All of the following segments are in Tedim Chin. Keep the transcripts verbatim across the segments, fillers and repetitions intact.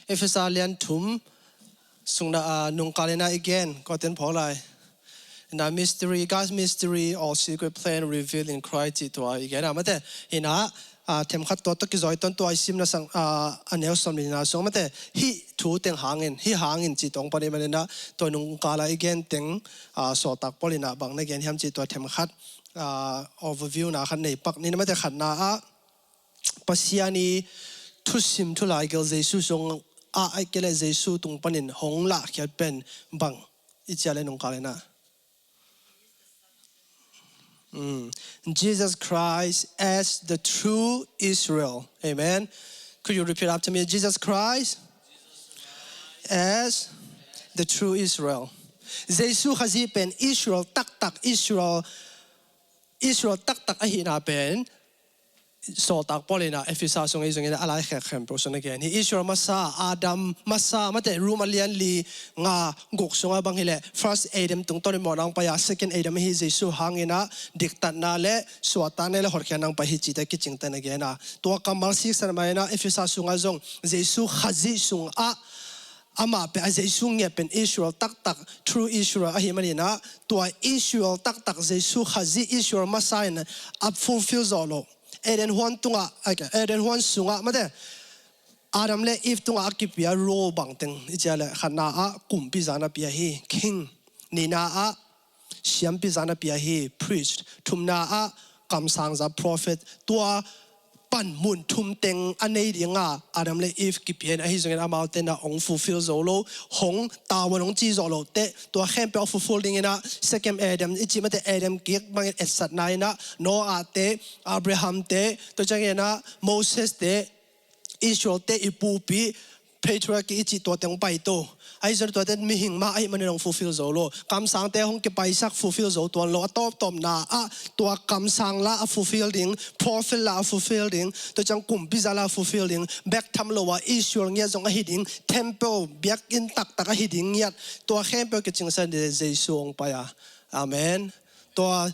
Efesa lian thum sungna a nungkal ina i gen, koten phaw lai. Na mystery, God's mystery or secret plan revealed in Christ cih tua i gen a mate. Ina a themkhat tua tawh kizoi ton tua i simna sang a neu sawm lina sung mate. Hih thu teng hangin, hih hangin cih tawng pan i manina tua nungkala i gen teng a sawltak Paul ina bang na gen hiam cih tua themkhat a overview na khat nei pak nina mate. Khatna ah Pasian i thusim thu lai gel Jesu sung ah ai kele Jesu tung panin hong lahkhiat pen bang i cia le nungkal ina. Mm. Jesus Christ as the true Israel. Amen. Could you repeat after me? Jesus Christ as the true Israel. Jesu Khazih pen Israel taktak, Israel, Israel taktak ahina pen sawltak Paul ina Efesa sung ei zongin a lai khek khempeuh sung na gen hi. Israel masa, Adam masa mate, Rom a lian li nga guk sunga bang hileh first Adam tungtawn i mawh nang pai a second Adam hi. Jesu hangina diktatna le suahtakna le hotkhiat nang pai hi cite kicingte na gen a. Tua kammal siksan maina Efesa sunga zong Jesu Khazih sungah amah pen a Jesu ngiat pen Israel taktak, true Israel ahi manina tua Israel taktak Jesu Khazih Israel masa in a fulfill zawh lo. Eden huan tungah, Eden huan sungah mate Adam le Eve tungah a kipia role bang teng i cia le khatna ah kumpi zana pia hi, king. Nina ah siampi zana pia hi, priest. Thumna ah kamsangza, prophet. Tua panmun thum teng a nei dinga Adam le Eve kipia in ahi zongin amaute na hong fulfill zo lo, hong tawan hong ci zawh lo te tua khempeuh a fulfill dingina second Adam i cih mate Adam kik bangin etsatna ina Noah te, Abraham te, tua ciangina Moses te, Israel te i pupi patriarch i cih tua teng pai to. Ahi zongin tua ten mihing mah ahi manin hong fulfill zo lo. Kamsangte hong kipaisak fulfill zo tuan lo. A tawptawpna ah tua kamsang la a fulfill ding, prophet la a fulfill ding, tua ciang kumpi za la a fulfill ding, bek tham lo a Israel ngiat zong ahi ding, temple biakinn taktak ahi ding ngiat, tua khempeuh kicingsan ding Jesu hong pai a. Amen. Tua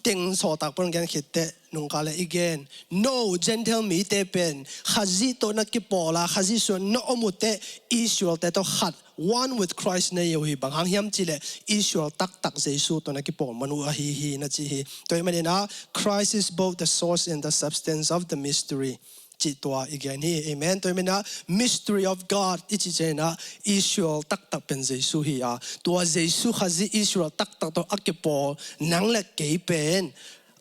teng sawltak Paul in gen khit teh nungkal le i gen. No, Gentile mite pen Khazih tawh na kipawl a, Khazih sungah na om uh teh Israel te tawh khat, one with Christ na hi uh hi. Bang hang hiam cih leh Israel taktak Jesu tawh na kipawl man uh ahi hi na ci hi. Tua ahih manin ah Christ is both the source and the substance of the mystery cih tua i gen hi. Amen. Tua ahih manin ah mystery of God i cih ciangin ah Israel taktak pen Jesu hi a, tua Jesu Khazih Israel taktak tawh a kipawl nang le kei pen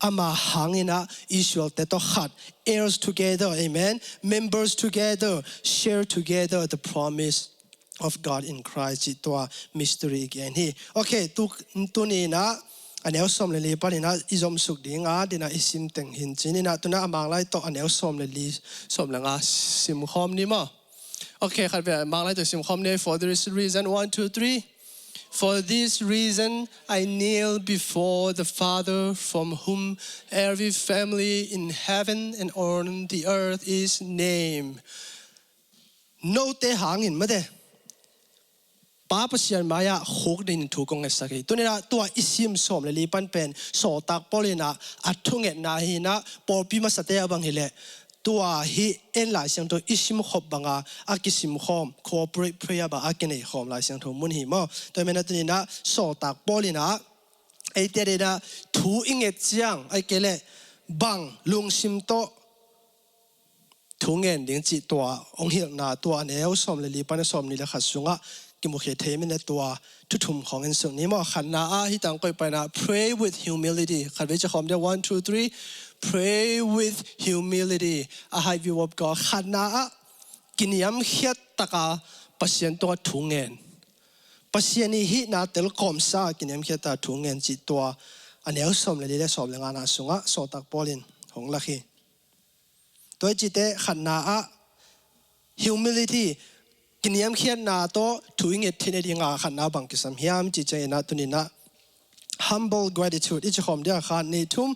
ama hangin ah Israel te tawh khat, heirs together, amen, members together, share together the promise of God in Christ cih tua mystery i gen hi. Okay, tu, tuni in ah a neu sawm le li panin ah i zomsuk ding a, dina i sim teng hi in ci ni in ah, tu in ah a Manglai tawh a neu sawm le li, sawm le nga simkhawm ni maw? Okay, khat vei a Manglai tawh simkhawm ni. For this reason, one, two, three. For this reason I kneel before the Father, from whom every family in heaven and on the earth is named. Note hangin mate Pa Pasian mai-ah khukdin thu kong ngetsak hi. Tuni in ah tua i sim sawm le li pan pen sawltak Paul in ah a thungetna hi in ah, pawlpi masate a bang hileh tua hi en Lai Siangtho i simkhop banga a kisimkhawm, corporate prayer bang a kineikhawm Lai Siangtho mun hi maw? Tua ahih manin ah tuni in ah sawltak Paul in ah eite adingin ah thu i nget ciang ahih kei leh bang lungsim tawh thu ngen ding cih tua hong hilhna tua a neu sawm le li pan a sawmnih le khat sungah kimukhia thei manin ah tua thu thum khawng en suk ni maw? Khatna ah hih tang koih panin ah pray with humility. Khat vei ci khawm dia, one, two, three. Pray with humility. A high view of God. Khatna ah kiniamkhiat taka Pasian tungah thu ngen. Pasian i hihna telkawm sa kiniamkhiat taka thu ngen cih tua a neu sawm le li le sawm le ngana sungah sawltak Paul in hong lak hi. Tua hi cih teh khatna ah humility, kiniamkhiatna tawh thu i nget theihna dinga khatna bang kisam hiam cih ciangin ah tuni in ah humble gratitude i ci khawm dia, khat, nih, thum.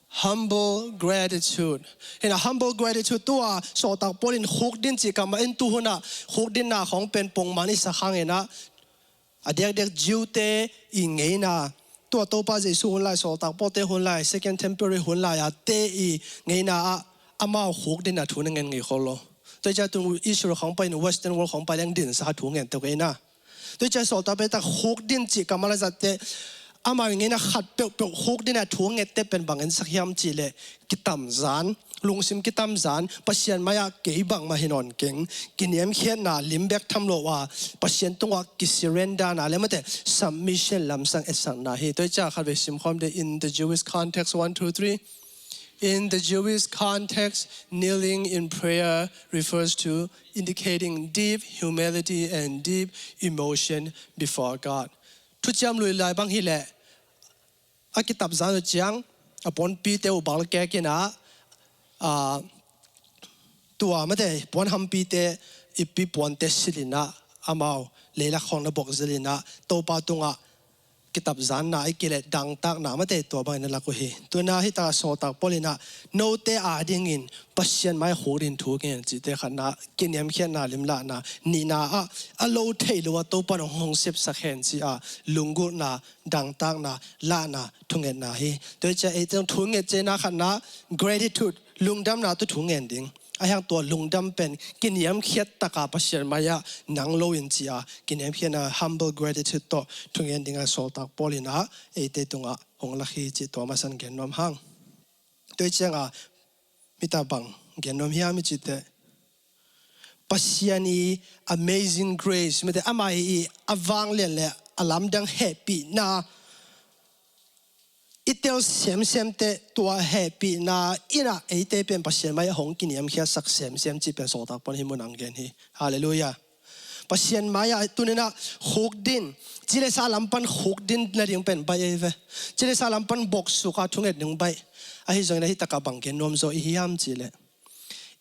Humble gratitude. Hi in ah humble gratitude tua sawltak Paul in khukdin cih kammal en, tu hun ah khukdinna khawng pen pongman i sak hangin ah a diakdiak Jew-te i ngeina, tua Topa Jesu hun lai, sawltak Paul-te hun lai, Second Temple hun lai a te i ngeina ah amau khukdinna thu na ngen ngei khol lo. Tua hi ciang tu Israel khong pai in Western world khong pai leng dinsa thu ngen teuh kei na. Tua hi ciang sawltak pen tak khukdin cih kammal a zatte amau in ngeina khat peuhpeuh khukdin a thu ngette pen bang en sak hiam cih leh kitamzan, lungsim kitamzan, Pasian mai-ah kei bangmah hi nawn keng, kiniamkhiatna lim bek tham lo a, Pasian tungah kisurrender na le mate submission lamsang etsakna hi. Tua hi ciang khat vei sim khawm dih in the Jewish context, one, two, three. In the Jewish context, kneeling in prayer refers to indicating deep humility and deep emotion before God. Thuciam Lui lai bang hileh a kitamzan uh ciang a puanpite uh balkek in ah, aa, tua mate puanhampite ippi puante silh in ah amau leilak khawng na bok zil in ah Topa tungah kitamzanna ahih kei leh dangtakna mate tua bangin a lak uh hi. Tua hi ciang sawltak Paul in ah note adingin Pasian mai-ah khukdin thu ngen cihte khatna kiniamkhiatna lim lahna, nihna ah a lo thei lo a Topa in hong sepsak hen ci-a lunggulhna, dangtakna lahna thungetna hi. Tua hi ciang eite zong thu nget cihna khatna gratitude, lungdamna tawh thu ngen ding. Ahih hang tua lungdam pen kiniamkhiat taka Pasian mai-ah nang lo in ci-a kiniamkhiatna, humble gratitude tawh thu ngen ding a sawltak Paul in ah eite tungah hong lak hi cih tua masa in gen nuam hang. Tua hi ciang a mi ta bang gen nuam hiam i cih teh Pasian i amazing grace mate ama i a vanglian le a lamdang hehpihna i tel semsem teh tua hehpihna in ah eite pen Pasian mai-ah hong kiniamkhiatsak semsem cih pen sawltak Paul in hih mun ah gen hi. Halleluiah. Pasian mai-ah tuni in ah khukdin, cilesa lam pan khukdin nading pen baih ei ve. Cilesa lam pan boksuk a thunget ding baih. Ahi zongin ah hih takah bang gen nuam zaw i hiam cih leh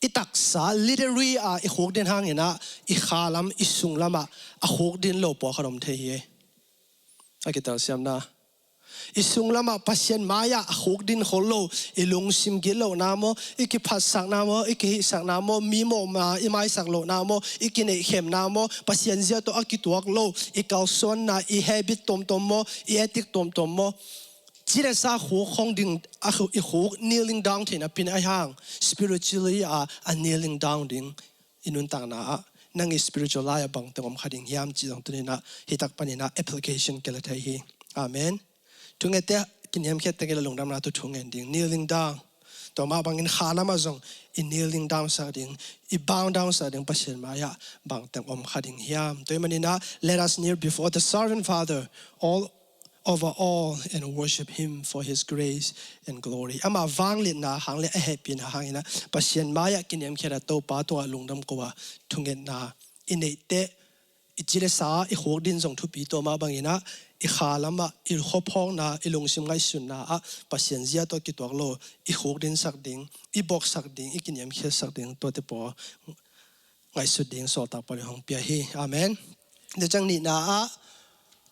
i taksa literally a i khukdin hangin ah i kha lam, i sung lamah a khukdin lo pawlkhat om thei hi. A kitelsiamna, i sung lamah Pasian mai-ah a khukdin khol lo, i lungsim gitlohna maw, i kiphatsakna maw, i kihihsakna maw, mi mawhma i maisak lohna maw, i kineihkhemna maw, Pasian zia tawh a kituak lo i kalsuanna, i habit tuamtuam maw, i ethic tuamtuam maw, cilesa khuk hong ding a khu-, i khuk kneeling down theihna pen ahih hang spiritually a, a kneeling down ding i nuntakna ah nang i spiritual life ah bangteng om kha ding hiam cih zong tuni in ah hih tak panin ah application kila thei hi. Amen. Thungette kiniamkhiat teng ila lungdamna tawh thu ngen ding, kneeling down. Tua mah bangin kha lamah zong i kneeling down sak ding, i bow down sak ding Pasian mai-ah bangteng om kha ding hiam. Tua ahih manin ah let us kneel before the sovereign Father, all over all, and worship him for his grace and glory. Ama vangliatna hang le a hehpihna hangin ah Pasian mai-ah kiniamkhiat a Topa tungah lungdam ko a thungetna i neih teh i cilesa i khukdin zong thupi, tua mah bangin ah i kha lamah i khuaphawkna, i lungsim ngaihsutna ah Pasian zia tawh kituak lo i khukdin sak ding, i boksak ding, i kiniamkhiat sak ding, tuate pawl ngaihsut ding sawltak Paul in hong pia hi. Amen. Tua ciang nihna ah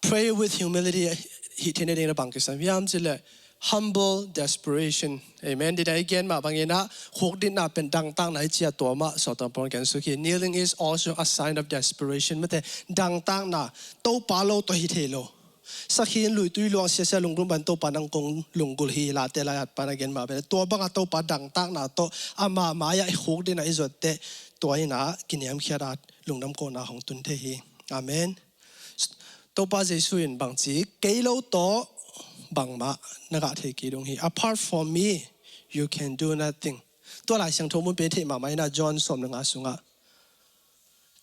pray with humility hih theihna dingin ah bang kisam hiam cih leh humble desperation. Amen. Tua i gen mah bangin ah khukdinna pen dangtakna hi ci-a tua mah sawltak Paul in gen suk hi. Kneeling is also a sign of desperation. Mate dangtakna, Topa lo tawh hi thei lo. Sakhi in luitui luang siasia lunggulh bang Topa nang kong lunggulh hi, Late lai-at pan a gen mah bangin tua banga Topa dangtakna tawh ama mai-ah i khukdin a i zuat teh tua in ah kiniamkhiat a lungdam kohna hong tun thei hi. Amen. Topa Jesu in bangci, kei lo tawh bangmah na ngah thei kei ding hi. Apart from me, you can do nothing. Tua Lai Siangtho mun pen theih mahmah in ah John sawm le nga sungah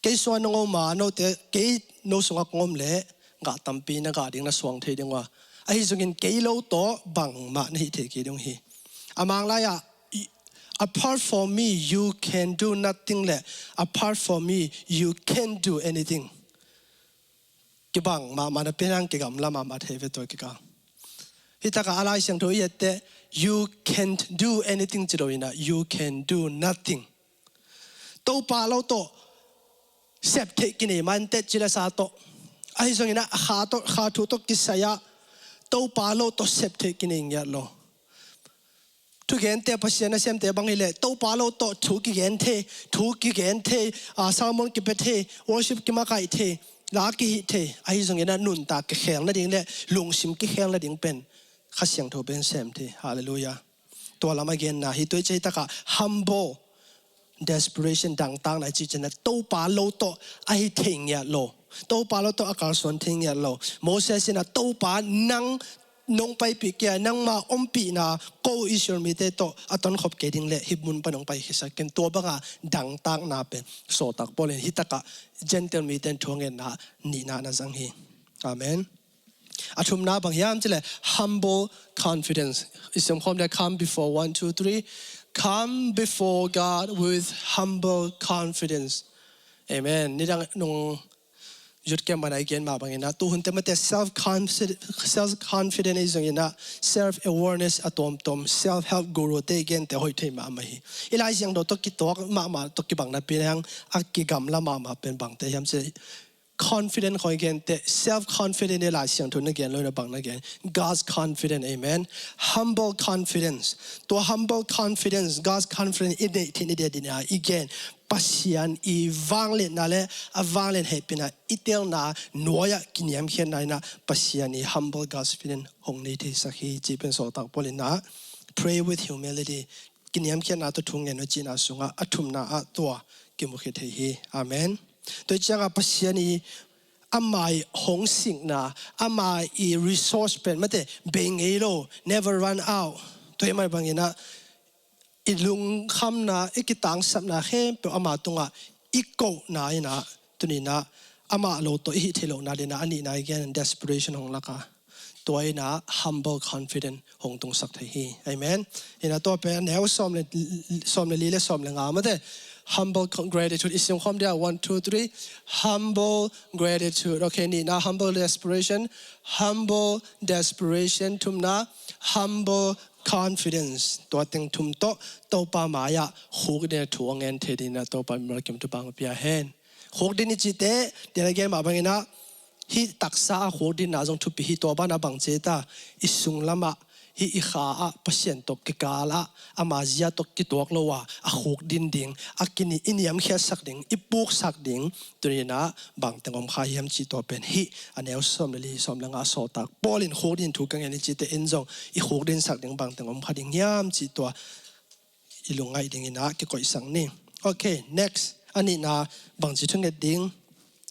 kei sungah nong om a, note kei no sungah kong om leh ngah tampi na ngah ding, na suang thei ding uh a, ahi zongin kei lo tawh bangmah na hih thei kei ding hi. A Mang lai-ah apart from me you can do nothing le apart from me you can do anything. Kibang mahmah na pen hang kigamla mahmah thei ve tua kikal. Hih takah a Lai Siangtho i et teh you can't do anything ci lo in ah you can do nothing. Topa lo tawh sep theih kinei man teh cilesa tawh, ahi zongin ah kha tawh, kha thu tawh kisai-ah Topa lo tawh sep theih kinei ngiat lo. Thugente, Pasian nasemte bang hileh Topa lo tawh thu kigen thei, thu kigen thei, ah, sermon kipia thei, worship kimakaih thei, la kihih thei, ahi zongin ah nuntak kikhel nading le lungsim kikhel nading pen Kha Siangtho pen sem thei. Halleluiah. Tua lam a genna hi. Tua i cih takah humble desperation, dangtakna i cih ciangin ah Topa lo tawh a hi thei ngiat lo, Topa lo tawh a kalsuan thei ngiat lo. Moses in ah Topa nang nong paipih kei a, nangma ompihna ko Israel mite tawh a tonkhop kei ding leh hih mun pan nong paikhiasak ken, tua banga dangtakna pen sawltak Paul in hih takah Gentile mite thu a ngetna nihna na zang hi. Amen. A thumna bang hiam cih leh humble confidence. I sim khawm dia, come before, one, two, three. Come before God with humble confidence. Amen. Nidang nung youth camp ah i gen mah bangin ah, tuhunte mate self confident, self confident i zongin ah, self awareness a tuamtuam, self help guru te i gente hoih thei mahmah hi. I Lai Siangtho tawh kituak mahmah tawh kibang napi leng a kigamla mahmah pen bangte hiam cih leh confident khawng i gente, self confident i Lai Siangtho na gen lo in ah bang na gen? God's confident. Amen. Humble confidence. Tua humble confidence, God's confidence i neih theih ni dia ding a i gen, Pasian i vangliatna leh a vanglian hehpihna i telna nuai-ah kiniamkhiatna in ah Pasian i humble God's confidence hong nei theisak hi cih pen sawltak Paul in ah pray with humility, kiniamkhiatna tawh thu ngen un cihna sungah a thumna ah tua kimukhia thei hi. Amen. Tua ciangah Pasian i ama i hong sikna, ama i resource pen mate bei ngei lo, never run out. Tua hi mah bangin ah i lungkhamna, i kitangsapna khempeuh ama tungah i kohna in ah, tuni in ah amah lo tawh i hih theih lohna ding in ah a nihna i gen desperation hong lak a, tua in ah humble confident hong tungsak thei hi. Amen. In ah tua pen a neu sawm leh, sawm leh li leh sawm leh nga mate, humble con-, gratitude i sim khawm dia, one, two, three. Humble gratitude. Okay, nihna humble desperation, humble desperation. Thumna humble confidence. Tua teng thum tawh Topa mai-ah khukdin a thu a ngen thei ding in ah Topa mimal kim thupha hong pia hen. Khukdin i cihte, tua na gen mah bangin ah hih taksa a khukdinna zong thupi hi. Tua banah bang ci ta, i sunglamah hih i kha ah Pasian tawh kikal ah ama zia tawh kituak lo a, a khukdin ding, a kini, i niamkhiatsak ding, i puksak ding, tuni in ah bangteng om kha hiam cih tua pen hih a neu sawm leh li, sawm leh nga sawltak Paul in khukdin thu ka ngen i cihte in zong i khukdinsak ding bangteng om kha ding hiam cih tua i lungngaih ding in ah kikoihsak ni. Okay, next. A nihna bangci thunget ding?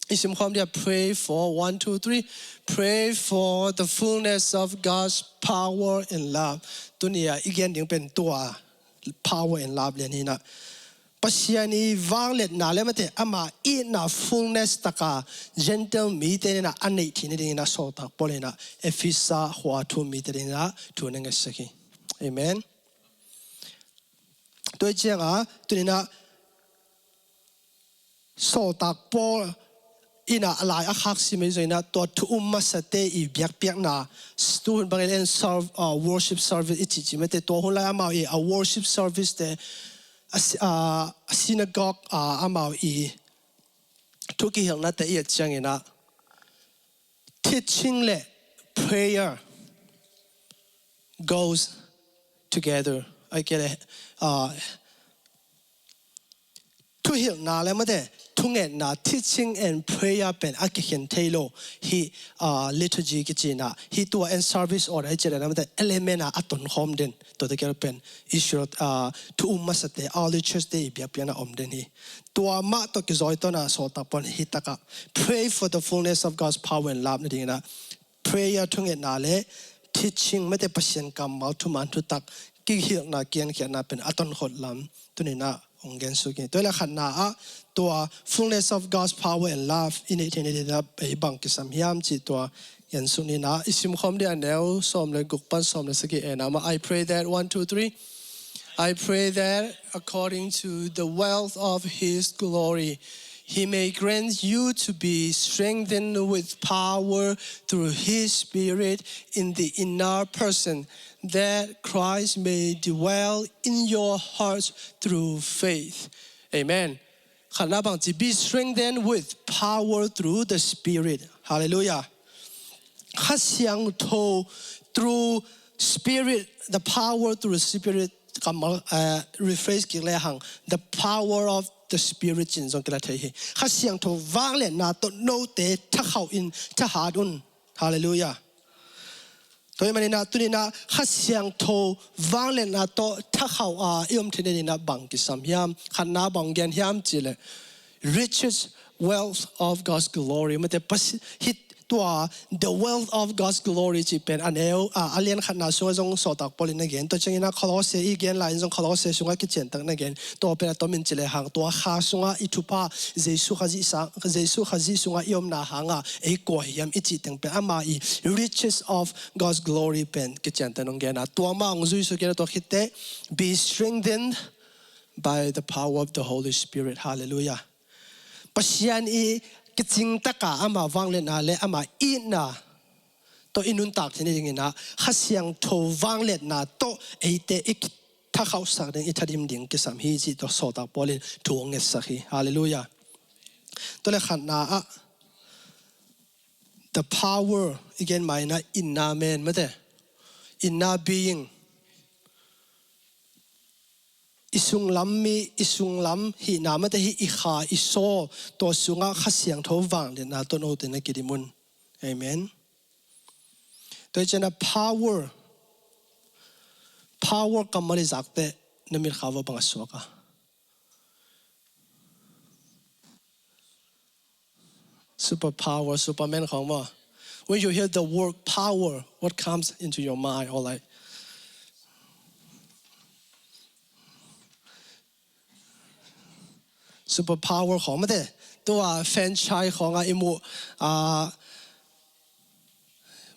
I sim khawm dia, pray for, one, two, three. Pray for the fullness of God's power and love. Tuni a i gen ding pen tua, power and love lian hi in ah, Pasian i vangliatna leh mate ama itna fullness taka Gentile mite in ah a neih theih nading in ah sawltak Paul in ah Efesa khua thu um mite ding in ah thu na ngetsak hi. Amen. Tua ciangah tuni in ah sawltak Paul in ah a lai a khak sim ahi zongin ah tua thu um masate i biakpiakna, tuhun bangin en serv-, ah, worship service i cihcih mate, tua hun lai amau i a worship service te, a si-, ah, a synagogue, ah, amau i thu kihilhnate i et ciangin ah teaching leh prayer goes together. Ahih kei leh, ah, thuhilhna leh mate, thungetna, teaching and prayer pen a kikhen thei lo. Hih, ah, liturgy kici in ah, hih tua and service order i cih leh mate, element a a tonkhawm den. Tua tawh kei pen Israel, ah, thu um masate, early church te i biakpiakna om den hi. Tua mah tawh kizawitawn a sawltak Paul in hih takah pray for the fullness of God's power and love nading in ah prayer, thungetna leh teaching mate, Pasian kammal thuman thutak kihilhna, kiankhiatna pen a tonkhawm lam tuni in ah hong gensuk hi. Tua leh khatna ah tua fullness of God's power and love i neih theih nading in ah ei bang kisam hiam cih tua gensuk ni in ah, i sim khawm dia a neu sawm leh guk pan sawm leh sagih en a mah. I pray that, one, two, three. I pray that according to the wealth of his glory, he may grant you to be strengthened with power through his Spirit in the inner person, that Christ may dwell in your hearts through faith. Amen. Khatna bang ci, be strengthened with power through the Spirit. Hallelujah. Kha Siangtho through Spirit, the power through Spirit, kammal, eh, rephrase kik lehang, the power of the Spirit ci-in zong kila thei hi. Kha Siangtho vangliatna tawh note thakhauh in, thahat un. Hallelujah. Tua ahih manin ah tuni-in ah Kha Siangtho vangliatna tawh thakhauh a i om theihna dingin ah bang kisam hiam? Khatna bang gen hiam cih leh, richest wealth of God's glory. Mate, Pasi-, hih tua, the wealth of God's glory cih pen a neu, a, a lian khatna sungah zong sawltak Paul in a gen. Tua ciangin ah Kolose i gen lai-in zong Kolose sungah kiciantak na gen. Tua pen a tomin cih lehang tua Kha sungah i thupha, Jesu Khazih sang, Jesu Khazih sungah i omna hangah ei kua hiam i cih teng pen ama i richest of God's glory pen kiciantak nong gen a. Tua mah hong zuisuak in ah tua khit teh, be strengthened by the power of the Holy Spirit. Hallelujah. Pasian i kicingtak a ama vangliatna le ama itna tawh i nuntak theihna dingin ah Kha Siangtho vangliatna tawh eite i thakhauhsak ding, i thadim ding kisam hi cih tawh sawltak Paul in thu hong ngetsak hi. Hallelujah. Tua leh khatna ah the power, i gen mah in ah inna men, mate, inna being, i sunglam mi, i sunglam hihna, mate, hih i kha, i soul, tua sungah Kha Siangtho vangliatna tawh note na kidim un. Amen. Tua hi ciangin ah power, power kammal i zak teh na mitkha uah bang a suak a? Superpower, Superman khawng maw. When you hear the word power, what comes into your mind? Or like, superpower khawng, mate, tua franchise khawng a i muh, ah,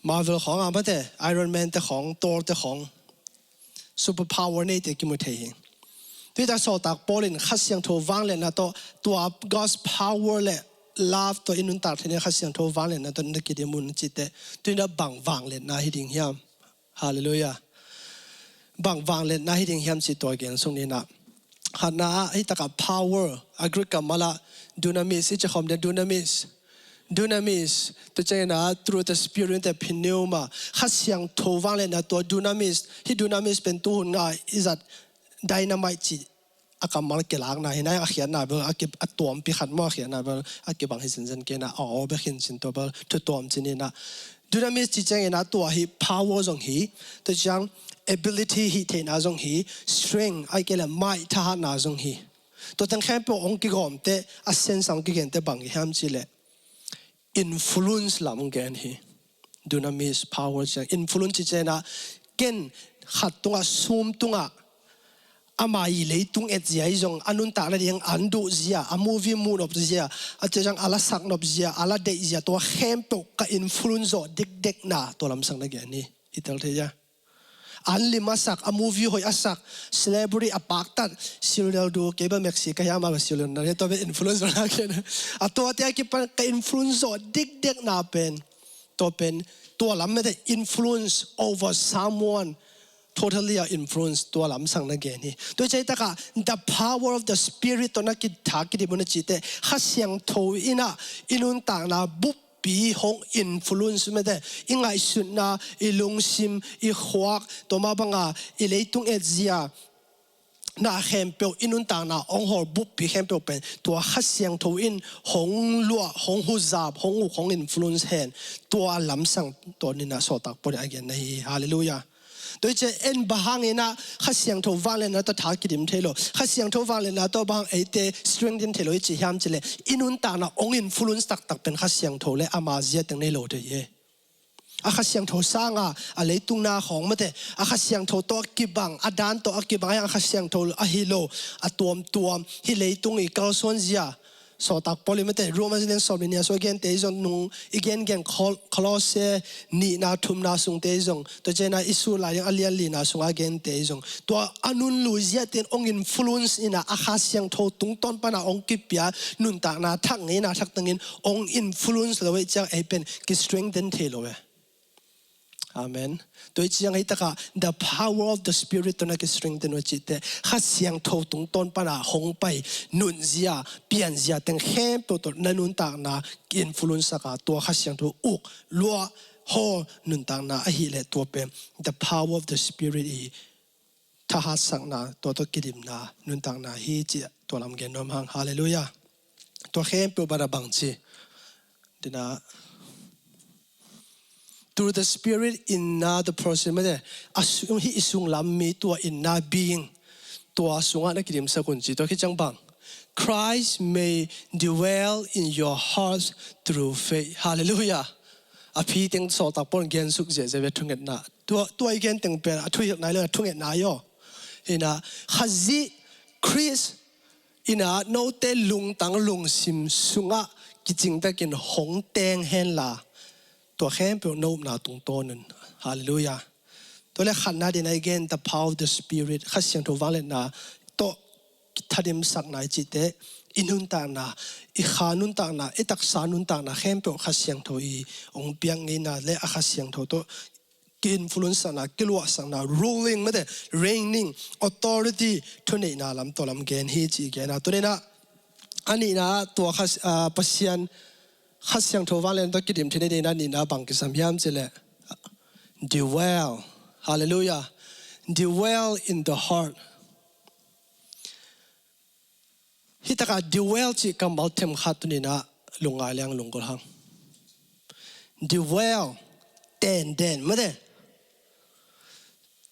Marvel khawng a, mate, Iron Man te khawng, Thor te khawng, superpower neite kimu thei hi. Tua hi ta sawltak Paul in Kha Siangtho vangliatna tawh, tua God's power le love tawh i nuntak theihna Kha Siangtho vangliatna tawh na kidim un cih teh, tua in ah bang vangliatna hi ding hiam? Hallelujah. Bang vangliatna hi ding hiam cih tua gen suk ni in ah. Khatna ah hih takah power, a Greek kammal ah dunamis, i ci khawm ding dunamis. Dunamis, tua ciangin ah through the Spirit, the pneuma, Kha Siangtho vangliatna tua dunamis, hih dunamis pen tuhun a i zat dynamite cih a kammal kilakna hi na, a khiatna bel a ki, a tuampi khat maw, a khiatna bel a kibang hi zenzen kei in ah, a aw bek hi in cin tua bel thu tuam ci ni in ah. Dunamis cih ciangin ah tua hih power zong hi, tua ciang ability, hih theihna zong hi, strength, ahih kei leh might, thahatna zong hi. Tua teng khempeuh hong kigawm teh, a sense a hong kigen teh bang hi hiam cih leh, influence lam gen hi. Dunamis, power ciang, influence ci ciangin ah, ken khat tungah, sum tungah, ama i leitung etzia i zong, a nuntakna ding an duhzia, a movie muh nopzia, a ciang a la sak nopzia, a la deihzia, tua khempeuh ka influence zawh dikdekna, tua lamsang na gen hi. I tel thei hia? An lim a sak, a movie hoih a sak, celebrity a paktat, Silnel du, kei bel Maxi ka hiam a, Silnel na, tua bel influence na ken. A tuate a kipan ka influence zawh dikdekna pen, tua pen, tua lam mete influence over someone, totally a influence, tua lamsang na gen hi. Tua hi ciang takah, the power of the Spirit tawh na kitha kidim un a cih teh, Kha Siangtho in ah i nuntakna bup pi hong influence mete, i ngaihsutna, i lungsim, i khuak, tua mah banga i leitung etzia na khempeuh, i nuntakna hong hawl buppi khempeuh pen tua Kha Siangtho in hong luah, hong huzap, hong uk, hong influence hen, tua lamsang tawh ni in ah sawltak Paul in a gen na hi. Hallelujah. Tua hi ciang en bang hangin ah Kha Siangtho vangliatna tawh tha kidim thei lo, Kha Siangtho vangliatna tawh bang hang eite strengthen thei lo i cih hiam cih leh, i nuntakna hong influence taktak pen Kha Siangtho le ama zia teng nei lo thei hi. A Kha Siangtho sanga a leitung na khawng mete, a Kha Siangtho tawh a kibang, a dan tawh a kibang, a Kha Siangtho a hi lo, a tuamtuam, hih leitung i kalsuan zia, sawltak Paul in mete, Roma lian sawm le nih a sung a gente i zong, nung i gengen Kol-, Kolose nihna thumna sungte i zong, tua ciang a i sut lai ding a lian lina sung a gente i zong, tua a nunlui ziate in hong influence in ah, a Kha Siangtho tungtawn pan a hong kipia nuntakna thak ngeina thak tengin hong influence lo ahih ciang ei pen ki strengthen thei lo e. Amen. Tua hi ciang hih takah the power of the Spirit tawh na ki strengthen uh a cih teh, Kha Siangtho tungtawn pan a hong pai nunzia, pianzia teng khempeuh tawh na nuntakna ki influence sak a, tua Kha Siangtho uk, luah, hawl nuntakna ahih leh tua pen the power of the Spirit i thahatsakna, tua tawh kidimna nuntakna hi cih tua lam gen nuam hang. Hallelujah. Tua khempeuh bang a bang ci ding a, Through the Spirit, inna the person, mate, a sung, hih i sunglam mi tua inna being, tua sungah na kidimsak un ci. Tua khit ciang bang, Christ may dwell in your hearts through faith. Hallelujah. A phi teng sawltak Paul in gensuk ziahziah ve, thungetna. Tua, tua i gen teng pen a thuhilhna hi lo, a thungetna hi aw. Inna Khazih Khrist inna note lungtang lungsim sungah kicingtakin hong teng henla, tua khempeuh no upna tungtawn un. Hallelujah. Tua le khatna dingin i gen, the power of the Spirit, Kha Siangtho vangliatna tawh thadimsakna i cihte, i nuntakna, i kha nuntakna, i taksa nuntakna khempeuh Kha Siangtho i hong piak ngeina le a Kha Siangtho tawh ki-influence sakna, kiluahsakna, ruling, mate, reigning, authority, thuneihna lam, tua lam gen hi ci i gen a. Tuni-in ah, a nihna tua Kha, ah, Pasian Kha Siangtho vangliatna tawh kidim theihna dingin a nihna bang kisam hiam cih leh, dwell. Hallelujah. Dwell in the heart. Hih takah dwell cih kammal themkhat tuni-in ah lungngai leng lunggulh hang. Dwell, teng den, mate.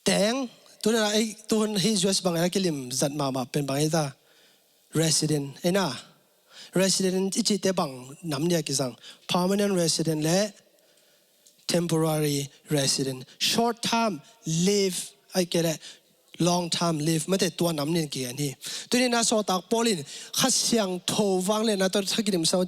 Teng, tuni-in ah ei, tuhun hih U S bangin a kilim zat mahmah pen bang hi ta? Resident, ei na. Resident i cihte bang nam nih a kizang? Permanent resident le temporary resident, short term leave, ahih kei leh long term leave, mate, tua nam nih kigen hi. Tuni-in ah sawltak Paul in Kha Siangtho vangliatna tawh tha kidimsak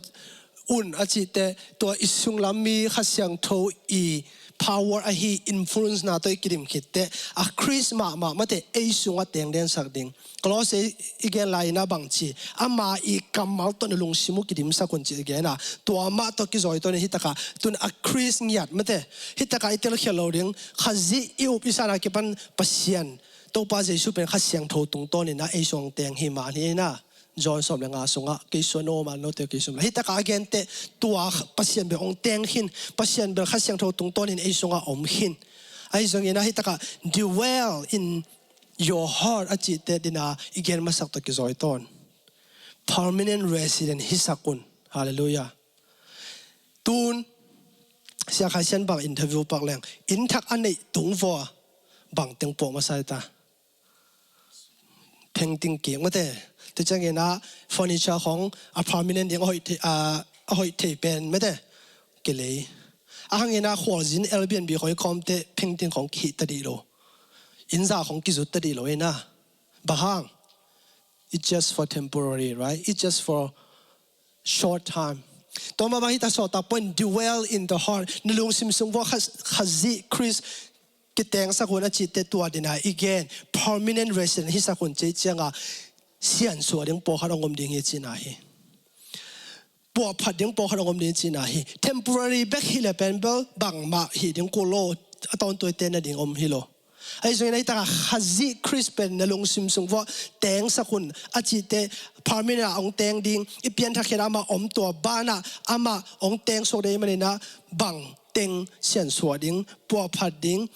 un a cihte, tua i sunglam mi Kha Siangtho i power ahi influence-na tawh i kidim khit teh, a Khrist mahmah, mate, ei sungah teng densak ding. Kolose i gen lai-in ah bang ci, ama i kammal tawh na lungsim uh kidimsak un ci i gen a, tua mah tawh kizawi tawn in hih takah tun a Khrist ngiat, mate, hih takah i telkhial loh ding, Khazih i up i san a kipan Pasian, Topa Jesuh pen Kha Siangtho tungtawn in ah ei sungah teng hi man hi na. John sawm le nga sungah, kei suah nuam a, note kei suah nuam a. Hih takah a gen teh tua Pasian bel hong teng khin, Pasian bel Kha Siangtho tungtawn in ei sungah om khin. Ahi zongin ah hih takah dwell in your heart a cihte dingin ah i gen masak tawh kizawi tawn. Permanent resident hisak un. Hallelujah. Tun Sia Khai Sian bang interview pak leng, inn thak a neih tung vua bang teng puak masa hi ta? Painting kik, mate. Tua ciangin ah furniture khong a permanent ding a hoih thei, a, a hoih thei pen, mate, kilei. A hang in ah khualzin Airbnb khong i khawm teh painting khong kihih ta dih lo. Inn zah khong kizut ta dih lo hi na. Bang hang? It's just for temporary, right? It's just for short time. Tua mah bang hih takah sawltak Paul in dwell in the heart, na lungsim sung vua Kha, Khazih Khrist kitengsak un a cihte tua dingin ah i gen, permanent resident hisak un ci ciangin ah siansuah ding pawlkhat hong om ding hi cihna hi. Puahphat ding pawlkhat hong om ding cihna hi. Temporary bek hi leh pen bel bangmah hih ding kul lo, a tawntung teh na ding om hi lo. Ahi zongin ah hih takah Khazih Khrist pen na lungsim sung vua tengsak un a cihte, permanent ah hong teng ding, i pianthak khiat ah amah om, tua banah amah hong tengsuak ding ahih manin ah bang teng siansuah ding, puahphat ding,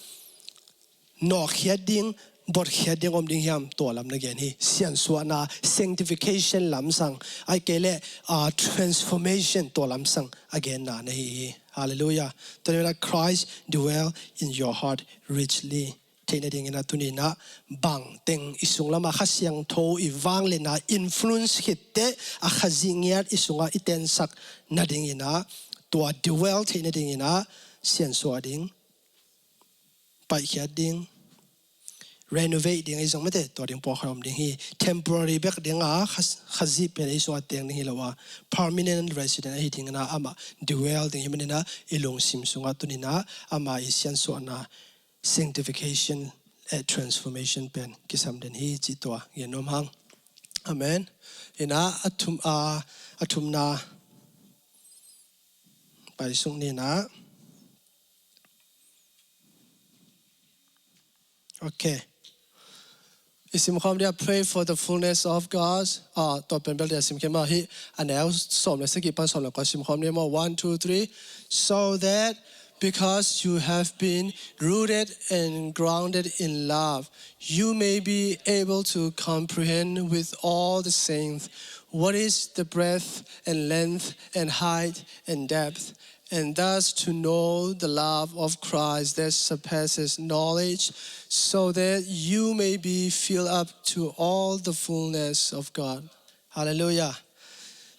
nawkkhiat ding, botkhiat ding om ding hiam, tua lam na gen hi. Siansuahna, sanctification lamsang, ahih kei leh, ah, transformation, tua lamsang a genna na hi hi. Hallelujah. Tua ni-in ah Christ dwell in your heart richly. Theihna dingin ah tuni-in ah bang teng i sunglam ah Kha Siangtho i vangliatna influence khit teh a Khazih ngiat i sungah i tensak nadingin ah, tua dwell theihna dingin ah siansuah ding, paihkhiat ding, renovate ding ahi zong, mate, tua ding pawlkhat om ding hi. Temporary bek ding a Kha, Khazih pen ei sungah teng ding hi lo a, permanent resident ahi dingin ah amah dwell ding hi manin ah i lungsim sungah tuni-in ah ama i siansuahna, sanctification, eh, transformation pen kisam den hi cih tua gen nuam hang. Amen. In ah a thum, a, a thumna pai suk ni in ah. Okay. I simkhawm dia, pray for the fullness of God. Ah, tua pen bel dia simkhawm hi. A neu sawm le sagih pan sawm le kua simkhawm dia maw. One, two, three. So that because you have been rooted and grounded in love, you may be able to comprehend with all the saints what is the breadth and length and height and depth, and thus to know the love of Christ that surpasses knowledge, so that you may be filled up to all the fullness of God. Hallelujah.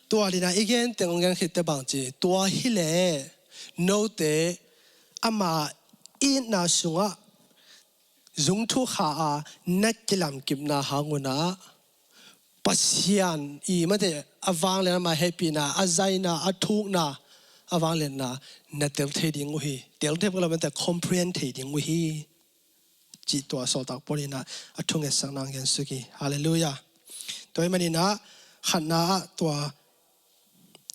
Tua dina i gen teng ong gen khit te bang ci, tua hi le note ama itna sungah zungthukha a na kilamkipna hangunah Pasian i mate a vanglian ama hehpihna, a zaina, a thukna, a vangliatna na tel thei ding uh hi. Tel thei lo mate comprehend thei ding uh hi. Cih tua sawltak Paul inah a thungetsakna ang gen suk hi. Hallelujah. Tua i maninah khatna ah tua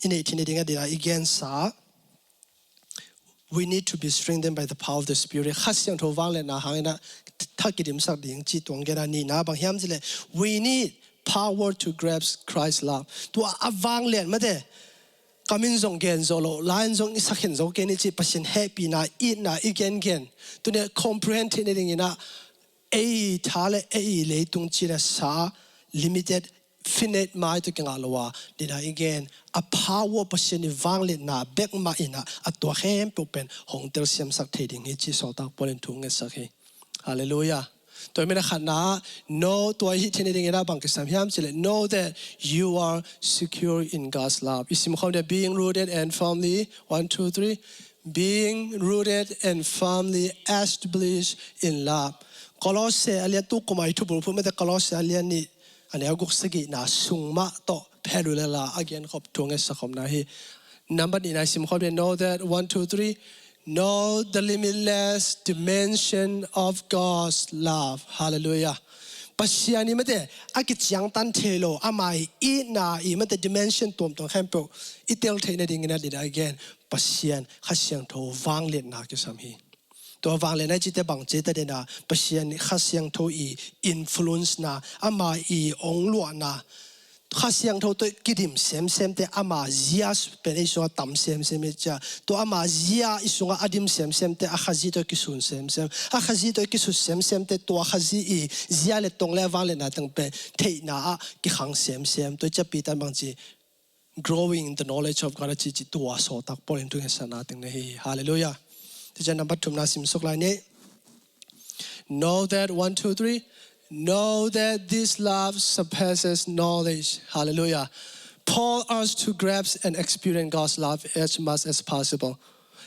i neih thei nading a dinah i gensa we need to be strengthened by the power of the Spirit. Kha Siangtho vangliatna hanginah thakidimsak ding cih tuang gena nihna bang hiam cileh we need power to grasp Christ's love. Tua a vanglian mate kamin zong gen zo lo lain zong i sakhen zo kei ni cih Pasian hehpihna itna i gengen tuni comprehend theih nadinginah ei tha le ei leitung cina sa limited finite mai tu kingah lo a dina i gen a power Pasian i vangliatna bek mah inah a tua khempeuh pen hong telsiamsak thei ding hi cih sawltak Paul in thu ngetsak hi. Hallelujah. Tua i mina khatna no tua i hih thei nadinginah bang kisam hiam cileh know that you are secure in God's love. I simkhawm dia being rooted and firmly, one, two, three, being rooted and firmly established in love. Kolosse a lian tu kumai thubul phut mate Kolosse a lian nih a neu guk sagihna sung mah tawh phelulela a genkhop thu ngetsakhopna hi. Number nihna i simkhawm dia know that, one, two, three, know the limitless dimension of God's love. Hallelujah. Pasian i mate a kiciangtan thei lo ama i itna i mate dimension tuamtuam khempeuh i tel theih nadingin a dina i gen Pasian Kha Siangtho vangliatna kisam hi. Tua vangliatna i cite bang cite dena Pasian Kha Siangtho i influence na ama i ong luahna Kha Siangtho tawh kidim semsemte ama zia pen ei sungah tam semsem i cia tua ama zia i sungah a dim semsemte a Khazih tawh kisun semsem a Khazih tawh kisut semsemte tua Khazih i zia le tong le a vangliatna teng pen theihna ah kikhang semsem tua i cia Peter in bang ci growing in the knowledge of God a ci ci tua sawltak Paul in thu ngetsak na teng na hi. Hallelujah. Tua ciang number thumna simsuk lai ni. Know that, one, two, three. Know that this love surpasses knowledge. Hallelujah. Paul urged to grasp and experience God's love as much as possible.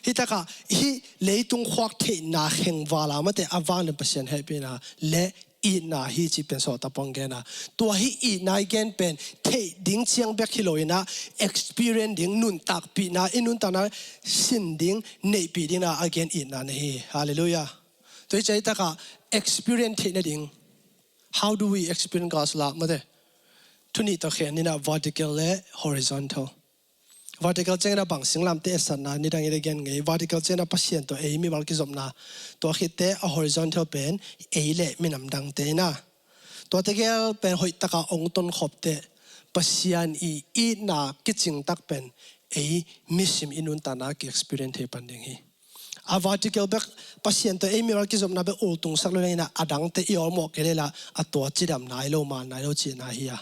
Hi takah hi leitung khuak theihna khengvala mate a vang le Pasian hehpihna le itna hi ci pen sawltak Paul in gen a tua hi itna i gen pen theih ding ciang bek hi lo inah experience ding nuntakpihna i nuntakna sin ding neihpih dingna a gen itna na hi. Hallelujah. Tua hi cia hi takah experience theih nading how do we experience God's love mate thu nih tawh khen inah vertical le horizontal. Vertical ciangin a bang singlamte etsakna nidang i gen ngei vertical ciangin a Pasian tawh ei mimal kizopna tua khitte a horizontal pen ei le minam dangte inah tua tegel pen hoih takah ong tonkhopte Pasian i itna kicing tak pen ei misim i nuntakna ki experience thei pan ding hi. A vertical bek Pasian tawh ei mimal kizopna bek ultungsak lo inah a dangte i awlmawh kei lela a tua cidam nai lo man nai lo cihna hi a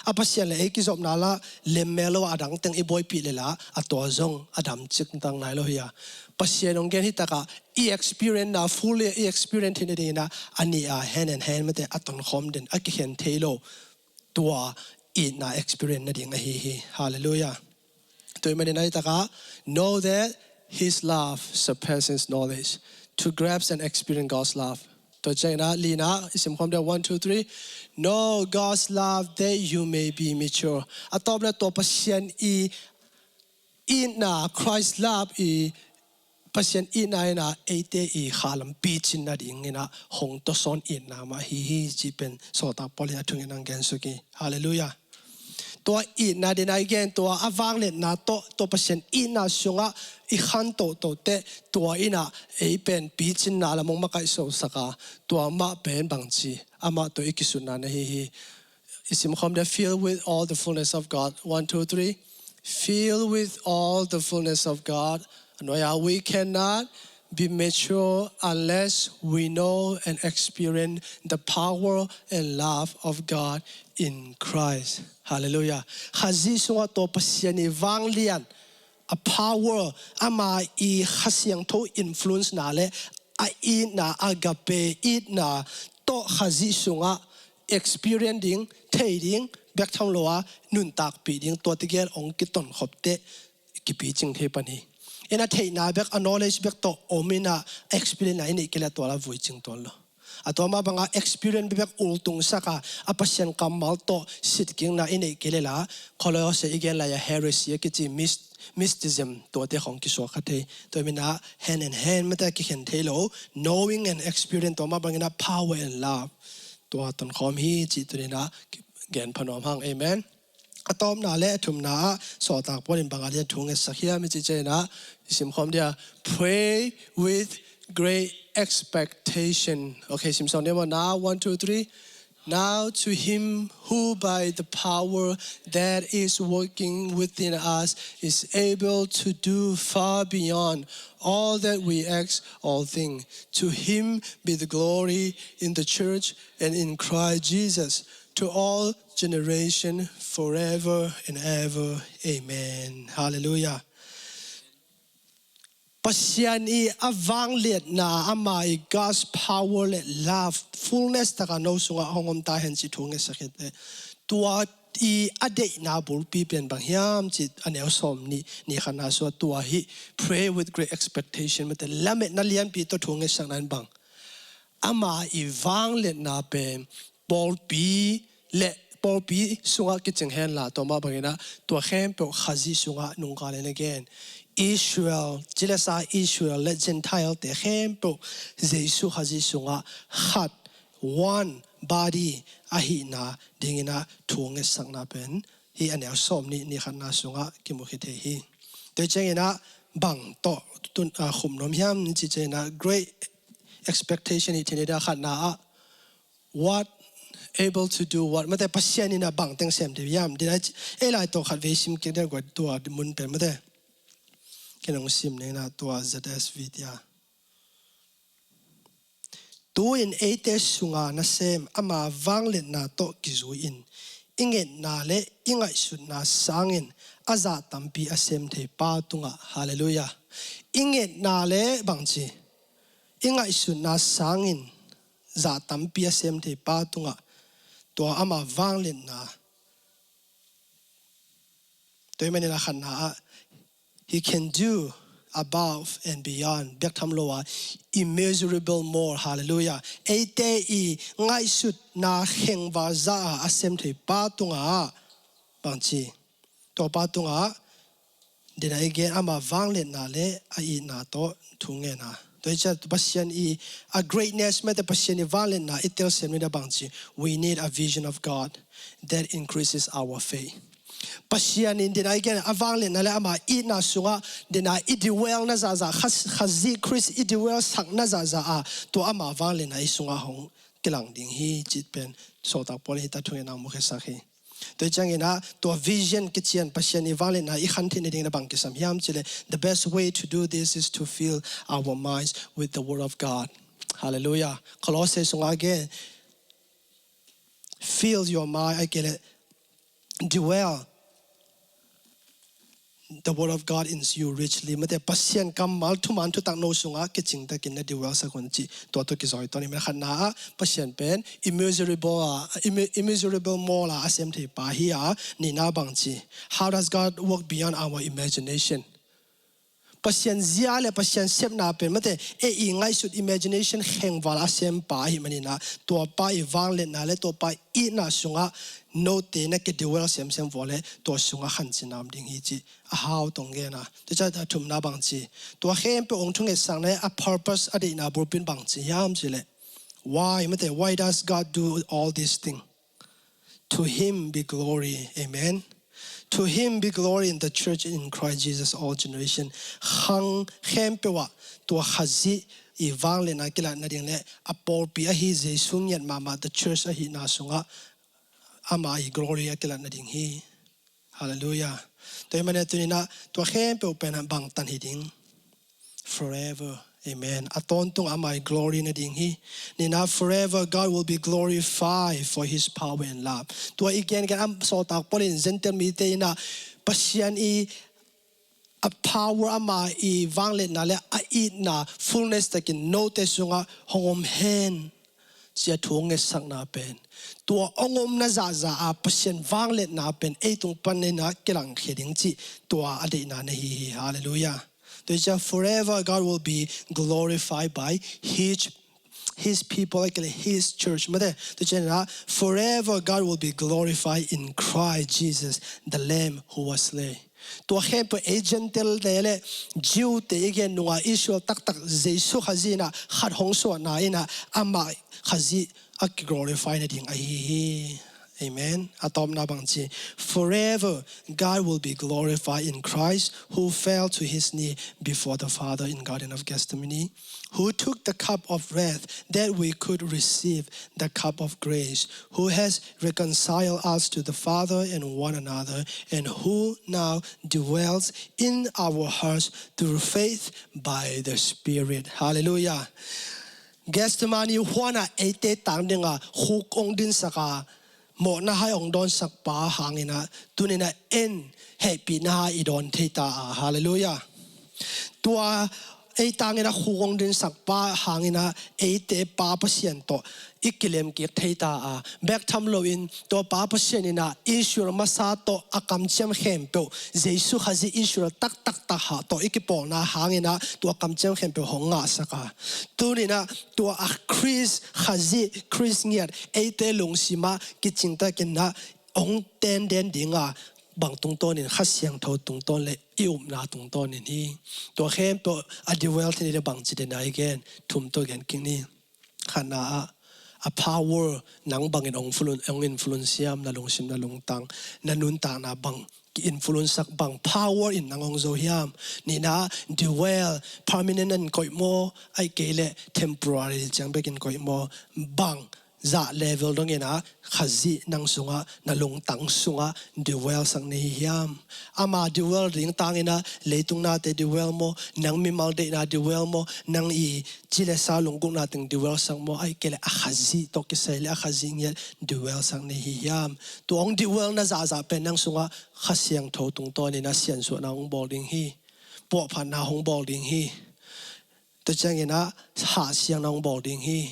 a Pasian le ei kizopna la lemmel lo a dang teng i buaipih lela a tua zong a dam cik dang nai lo hi a Pasian ong gen hi takah i experience na fully i experience theih nadinginah a nih a hand and hand mate a tonkhawm den a kikhen thei lo tua itna experience nading ahi hi. Hallelujah. Tua i manin a hi takah know that his love surpasses knowledge to grasp and experience God's love. Tua ciangin a lina i simkhawm dia one, two, three. Know God's love that you may be mature. A tawpna tua Pasian i itna Christ love i Pasian itna inah eite i khalam picin nadinginah hong tawsawn itna mah hi hi ci pen sawltak Paul in a thungin ang gen suk hi. Hallelujah. Tua itna dina i gen tua a vangliatna tawh tua Pasian itna sungah i khan tohtohte tua inah ei pen picinna lam ong makaihsohsaka tua mah pen bangci amah tawh i kisutna na hi hi. I simkhawm dia filled with all the fullness of God. One, two, three. Filled with all the fullness of God. A nuai-a we cannot be mature unless we know and experience the power and love of God in Christ. Hallelujah. Khazih sungah tua Pasian i vanglian, a power, ama i Kha Siangtho influence na le a itna, agape itna tawh Khazih sungah experience ding, thei ding, bek tham lo a nuntakpih ding, tua tegel hong kitonkhop teh kipicing thei pan hi. Ina theihna bek, a knowledge bek tawh om ina experience na i neih kei le tua la vuicing tuan lo. A tua mah banga experience bek ultung saka a Pasian kammal tawh sitkikna i neih kei le la, Colossae i gen lai a heresy a kici mys-, mysticism tuate khong kisuak kha thei. Tua mina hand and hand mate kikhen thei lo, knowing and experience tua mah bangina power and love tua tonkhawm hi cih tunina gen phanuam hang. Amen. A tawpna le a thumna ah Sawltak Paul in bang a dia thu ngetsak hiam i cih ciangina i simkhawm dia, pray with great expectation. Okay, simsawng dia maw, now, one, two, three. Now to him who by the power that is working within us is able to do far beyond all that we ask or think. To him be the glory in the church and in Christ Jesus to all generation forever and ever. Amen. Hallelujah. Pasian i a vangliatna, ama i God's power le love, fullness taka no sungah hong om ta hen ci thu ngetsak hi teh. Tua i a deihna bulpi pen bang hiam ci a neu sawm nih, nih khatna sungah tua hi, pray with great expectation mate, lametna lianpi tawh thu ngetsakna in bang, ama i vangliatna pen pawlpi le pawlpi sungah kicing henla, tua mah bangina tua khempeuh Khazih sungah nungkal in a gen. Israel, cilesa Israel le Gentile te khempeuh Jesu Khazih sungah khat, one body ahihna dingina thu ngetsakna pen hi a neu sawm nih, nih khatna sungah kimu khit thei hi. Tua ciangina bang tawh tun, a, khum nuam hiam ci ciangina great expectation hi thei ni da khatna ah what able to do what, mate Pasian in a bang teng sem deuh hiam, dina ei lai tawh khat vei sim kik deuh guai tua mun pen mate. Ken hong sim nena tua Z S V tia. Tu-in eite sunga nasem ama vangliatna tawh kizui-in i ngetna le i ngaihsutna sangin a zah tampi a sem thei pa tungah, halleluiah, i ngetna le bangci i ngaihsutna sangin zah tampi a sem thei pa tungah tua ama vangliatna. Tua hi manin a khatna ah, he can do above and beyond. Biak tham lo a, immeasurable more. Halleluiah. Eite i ngaihsutna khengval za a a sem thei pa tungah bangci, tua pa tungah dina i gen ama vangliatna le a itna tawh thu ngen a. Tua hi ciah Pasian i a greatness mate Pasian i vangliatna i telsiam ni da bangci, we need a vision of God that increases our faith. Pasian in dina i gen a vangliatna le ama itna sungah dina i dwell na zahzah, Khaz-, Khazih Khrist i dwell sak na zahzah a tua ama vangliatna i sungah hong kilang ding hi cih pen Sawltak Paul in hita thu ngen a mukhia sak hi. Tua ciangina tua vision kician Pasian i vangliatna i khan theih nading na bang kisam hiam cileh, the best way to do this is to fill our minds with the word of God. Halleluiah. Colossae sungah a gen, fill your mind, a kei leh dwell the word of God in you richly. Mate Pasian kammal thuman thutak no sungah kicing takin na dwell sak un ci. Tua tawh kizui tawh ni. Mate khatna ah Pasian pen immeasurable a, immeasurable more la a sem thei pa hi a, nihna bangci, how does God work beyond our imagination? Pasian zia le Pasian sepna pen mate ei i ngaihsut imagination khengval a sem pa ahi manina tua pa i vangliatna le tua pa itna sungah note na kidwell semsem vua le tua sungah khancina om ding hi ci a hau tong gen a. Tua ciah a thumna bangci, tua khempeuh hong thungetsakna a purpose a deihna bulpi in bangci hiam cileh, why mate, why does God do all these things? To him be glory. Amen. To him be glory in the church in Christ Jesus all generation. Khang khempeuh ah tua Khazih i vangliatna kilat nading le a pawlpi ahi Jesu ngiat mahmah the church ahihna sungah ama i glory a kilat nading hi. Halleluiah. Tua hi mane tunina tua khempeuh pen a bangtan hi ding. Forever Amen. A tawntung amah i glory nading hi. Nihna, forever God will be glorified for his power and love. Tua i gen gen a, sawltak Paul in Gentile mite in a Pasian i a power, ama i vangliatna le a itna fullness takin note sungah hong om hen, ci-a thu hong ngetsakna pen, tua hong omna zahzah a Pasian vangliatna pen ei tung panin a kilangkhia ding cih tua a deihna na hi hi. Halleluiah. Tua hi ciang forever God will be glorified by his, his people, like his church. Mate, tua ciangin ah, forever God will be glorified in Christ Jesus, the Lamb who was slain. Tua khempeuh ei Gentile te le Jew te i gen nunga Israel taktak Jesu Khazih in ah khat hong suahna in ah amah Khazih a ki-glorify nading ahi hi. Amen. A tawpna bang ci, forever God will be glorified in Christ, who fell to his knee before the Father in Garden of Gethsemane, who took the cup of wrath that we could receive, the cup of grace, who has reconciled us to the Father and one another, and who now dwells in our hearts through faith by the Spirit. Halleluiah. Gethsemane huanah eite tang dinga khuk hong dinsak a, mawhna hai hong dawnsak pa hangin ah, tuni-in ah en hehpihna hai i dawn thei ta a. Halleluiah. Tua ei tangin ah khuk hong dinsak pa hangin ah eite Pa Pasian tawh i kilem kik thei ta a. Bek tham loin tua Pa Pasian in ah Israel masa tawh a kamciam khempeuh, Jesu Khazih Israel taktak taha tawh i kipawlna hangin ah tua kamciam khempeuh hong ngahsak a. Tuni-in ah tua a Khrist Khazih, Khrist ngiat eite lungsim ah kicing takin ah hong tenden ding a, bang tungtawnin, Kha Siangtho tungtawn le i upna tungtawnin hi. Tua khempeuh a dwell thei ni le bang ci dena i gen, thum tawh gen kik ni. Khatna ah, a power nang bangin hong influence, hong influence hiam, na lungsim, na lungtang, na nuntakna bang ki-influence sak, bang power in nang hong zo hiam. Nihna, dwell, permanent in koih maw, ahih kei leh temporary ciang bekin koih maw, bang zah level dongin ah Khazih nang sungah, na lungtang sungah dwell sak na hi hiam. Ama dwell ding tangin ah leitung nate dwell maw, nang mimal deihna dwell maw, nang i ci le sa lunggulhna teng dwell sak maw, ahih kei leh a Khazih tawh kisai le a Khazih ngiat dwell sak na hi hiam. Tua hong dwell na zahzah pen nang sungah Kha Siangtho tungtawnin ah siansuahna hong bawl ding hi. Puahphatna hong bawl ding hi. Tua ciangin ah hahsiangna hong bawl ding hi.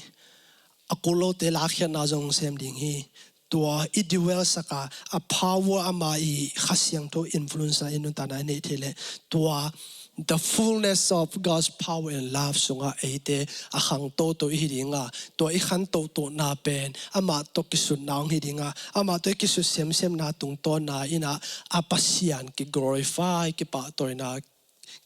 A kul lote lakkhiatna zong sem ding hi. Tua i dwell sak a, a power, ama i Kha Siangtho influence a i nuntakna i neih thei leh, tua the fullness of God's power and love sungah eite a khang toto i hi ding a, tua i khan totohna pen amah tawh kisutna hong hi ding a, amah tawh i kisut semsemna tungtawnin ah a Pasian ki-glorify, kipahtawina,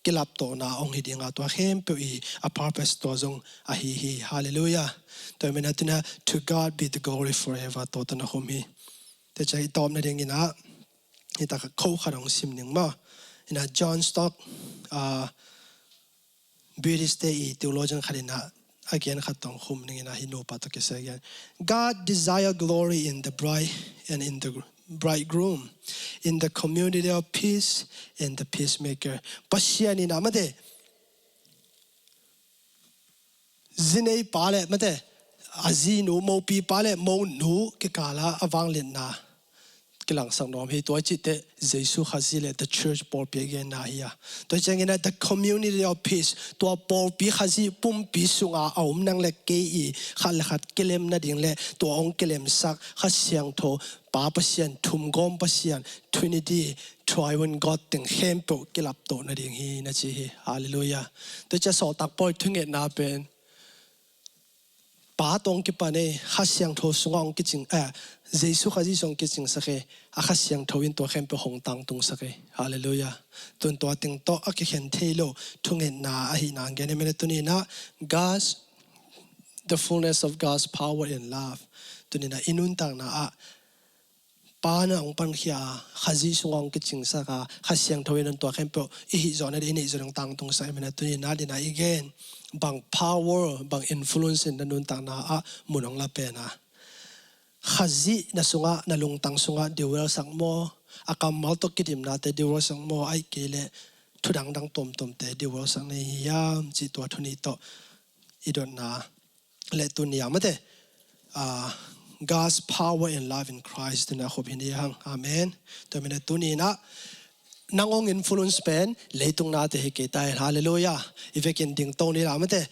kilaptawhna hong hi ding a, tua khempeuh i a purpose tua zong ahi hi. Halleluiah. Tua manin ah tuni-in ah, to God be the glory forever, tua tawh na khum hi. Tua ciang i tawpna dingin ah, hi tak a quote khat hong sim ning maw. In ah John Stott, ah, British te i theologian khat in ah a gen khat tawh khum ning in ah, hih nupa tawh kisai gen. God desire glory in the bride and in the bridegroom, in the community of peace and the peacemaker. Pasian in ah mate, zi nei pa le mate, a zinu, mopi pa le monu kikal ah a vangliatna kilangsak nuam hi. Tua i cih teh Jesu Khazih le the church, pawlpi a genna hi a. Tua ciangin ah the community of peace, tua pawlpi Khazih pumpi sunga a om nang le kei i khat le khat kilem nading le tua hong kilemsak Kha Siangtho, Pa Pasian, thumgawm Pasian, Trinity, Triune God teng khempeuh kilaptawh nading hi na ci hi. Halleluiah. Tua ciang sawltak Paul i thungetna pen Pa tawh hong kipan ei, Kha Siangtho sungah hong kicing, eh, Jesu Khazih sungah hong kicingsak ei, a Kha Siangtho in tua khempeuh hong tangtungsak ei. Halleluiah. Tun tua teng tawh a kikhen thei lo thungetna ahihna hong gen. Amen. Tuni-in ah God's, the fullness of God's power and love, tuni-in ah i nuntakna ah Pa na hong pankhia a, Khazih sungah hong kicingsak a, Kha Siangtho in tua khempeuh i hih zawh nading, i neih zawh nading hong tangtungsak. Amen. Tuni-in ah dena i gen, bang power, bang influence in na nuntakna ah mun hong la pen a, Khazih na sungah, na lungtang sungah dwell sak maw, a kammal tawh kidimnate dwell sak maw, ahih kei leh thu dangdang tuamtuamte diuhsak ni hiam cih tua thu nih tawh i dotna le tuni a mate, ah, God's power and love in Christ tuni a khop hi ni hang. Amen. Tua manin tuni in ah nang hong influence pen leitung nate hi kei ta hen. Halleluiah. I vekin ding to ni la mate.